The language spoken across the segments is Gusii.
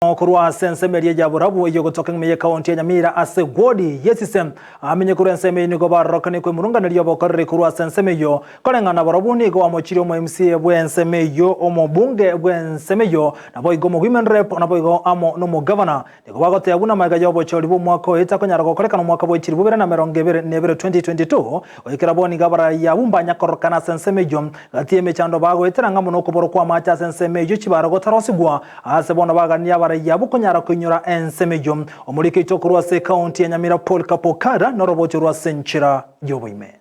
Korwa ase ensemo eria ya borabu ey'ogotoka ng'ime y'ekaunti ya Nyamira ase wodi y'esise amenye korwa ensemo eyio nigo barorokanie kwemurunganeria obokoreri korwa ase ensemo eyio. Koreng'ana barobwo nigo amochirie omo MCA bw'ensemo eyio, omobunge bw'ensemo eyio, naboigo omo women rep naboigo amo nomogavana. Nigo bagoteba buna magega y'obochori bw'omwaka oyo takonyara gokorekana omwaka bwe 2022, 2022, goikera bono nigo abarai abwo mbanya kororokana ase ensemo eyio. Gati y'emechando bagoetera ng'a mono okoborwa kw'amache ase ensemo eyio chibara gotarosigwa, Aase bono baganie abaraiyo abwo konyara koinyora ensemo eyio. Omoriki oito korwa ase ekaunti ya Nyamira Paul Kapokara norobocho rwa ase enchera y'oboime.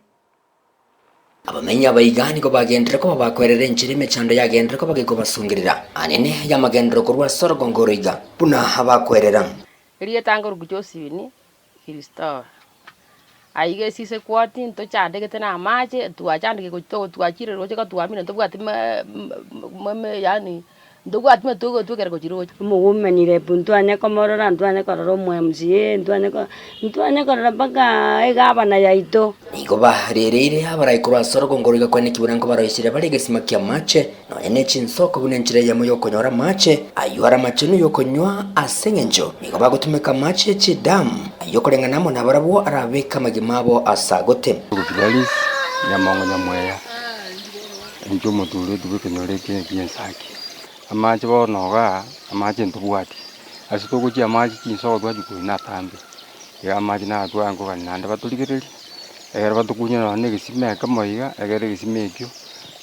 Abamenyi abaiga nigo bagenderere koba bakwerera enchera emechando yagenderere koba gekobasungerera anene y'amagenderero korwa ase orogongo oro iga buna abakwerera. Erieta nkoruku Josephine Christopher. Aiga esise kwoti ntochandegete na amache, twachandeke gochi togo twachire roche gotwamire ntobwati yaani ntobwati mate togotwekera gochia roche. Omogumani rep ntwanye komorora, ntwanye korora omo MCA, ntwanye ko ntwanye korora mpaka egavana yaito. Nigo barereire abarai korwa ase orogongo roiga kweneki buna nkobaroiseria bare egesima ki'amache, nonya ne chinsoko buna enchera eyemo y'okonyora amache ayio are amachenu y'okonywa, ase engencho nigo bagotumeka amache e chidamu ayio koreng'ana amo nabarabwo arabeke amagima abo ase agote. Gladys Nyamongo Nyamweya, inche omotureti bw'ekenyoro eke ki'Ensaki. Amache bono igaa, amache ntobwati, ase togochia amache chinsoko twachia koina atambe, iga amache natware nkogania naende batorigererie, ekero batokunyire nonye na egesima ekemo iga, egere egesima ekio,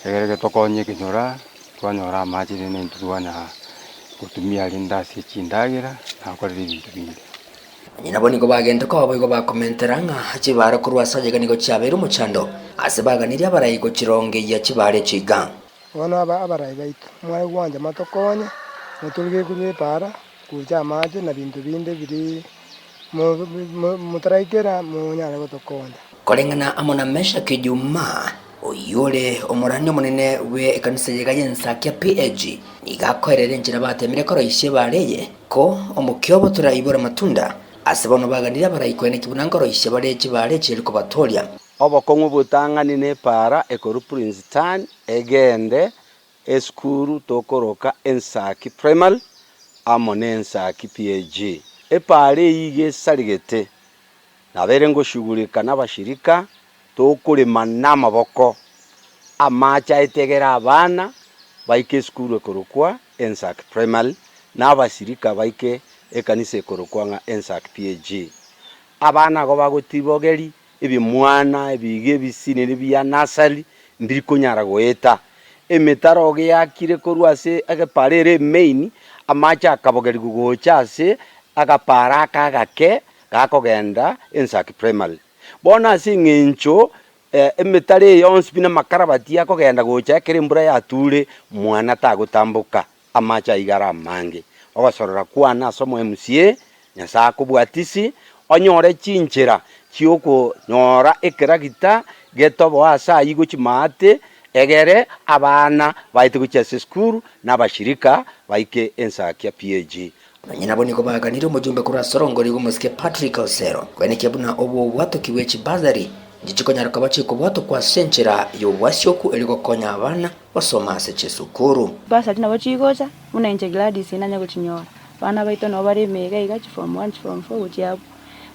egere getokonye ekenyoro aa, twanyora amache rende intwe twanya gotumia rende ase chindagera, na gokorera ebinto binde. Onye nabo nigo bagenda koba boigo bakomentera ng'a chibaare korwa ase ayaiga nigo chiabeire omochando, ase baganirie abarai gochirongeyia chibaare echi iga. Bono aba abarai baito, mware gwancha motokonye, motorigerie korwa epaara, gocha amache na binto binde biria motaraikera monyare gotokonya. Koreng'ana amo na Meshaki Juma, oyio ore omorani omonene bwe ekanisa eyega y'Ensakia PAG, nigo akoerera enchera batemire koroisia ebaare eye, ko omokia obo toraibore amatunda, ase bono baganirie abarai koeneki buna nkoroisia bare chibaare echi eri kobatooria. Obokong'u botang'ani nepaara ekorwa Princeton egende esukuru tokoroka Ensaki Primary amo ne Ensaki PAG. Epaara eyio iga esarigete, nabeire ngoshugurika nabashirika tokorema namaboko, amache aetegere abana baike esukuru ekorokwa Ensaki Primary na abashirika baike ekanisa ekorokwa ng'a Ensaki PAG. Abana igo bagotibogeri Ebimwana ebiiga ebisinini bia nursery mbiri konyara goeta. Emetaro geakire korwa ase egepara ere emain, amache akabogerigwa gocha ase agapara aka agake gakogenda Ensaki Primary. Bono ase eng'encho emetaro eye yonsi pi namakarabati akogenda gocha ekero embura yature, mwana tagotamboka amache aiga are amange. Ogosorora kwane ase omo MCA, Nyasae akobwatisi, onyore chinchera chi'okonyora ekeragita getoboa ase ayio gochia maate, egere abana baete gochia ase esukuru na abashirika baike ensakia PAG. Nonya nabo nigo baganire omojumbe korwa ase orongori rw'omosike Patrick Osero, koenekia buna obobwatoki bwe chibasari nchichikonyara koba chikobwatokwa ase enchera y'obwasioku erio gokonya abana gosoma ase chisukuru. Bursary nabo chigocha, buna inche Gladys nanye gochinyora, abana baito nabo bare ime iga iga chiform one, chiform four gochia abwo.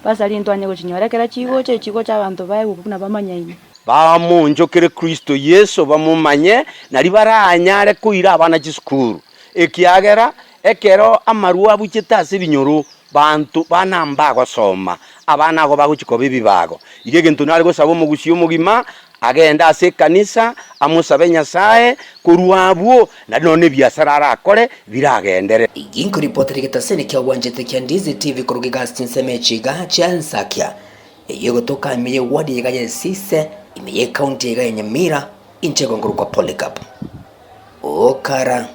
Bursary ntwanye gochinyora ekero chigocha, echigocha abanto baegwe buna bamanyaine. Bamonchokere Kristo Yeso bamomanye, nario baranyare koira abana chisukuru, ekiagera ekero amarwa abuchete ase ebinyoro, banto bana mbagosoma, abana ago bagochia koba ebibago. Igo egento nare gosaba omogusii omogima, agende ase ekanisa, amosabe Nyasae, korwa abwo nario nonya ebiasara arakore biragendere. Ginko ripoti rigetaseni kia obwanchete kia Ndizi TV koruga egasi chinsemo echi iga chia Nsakia, eyio egotoka ime ye ward iga ya Esise, ime ye county iga ya Nyamira, inche igo nkorokwa Polycarp Okara.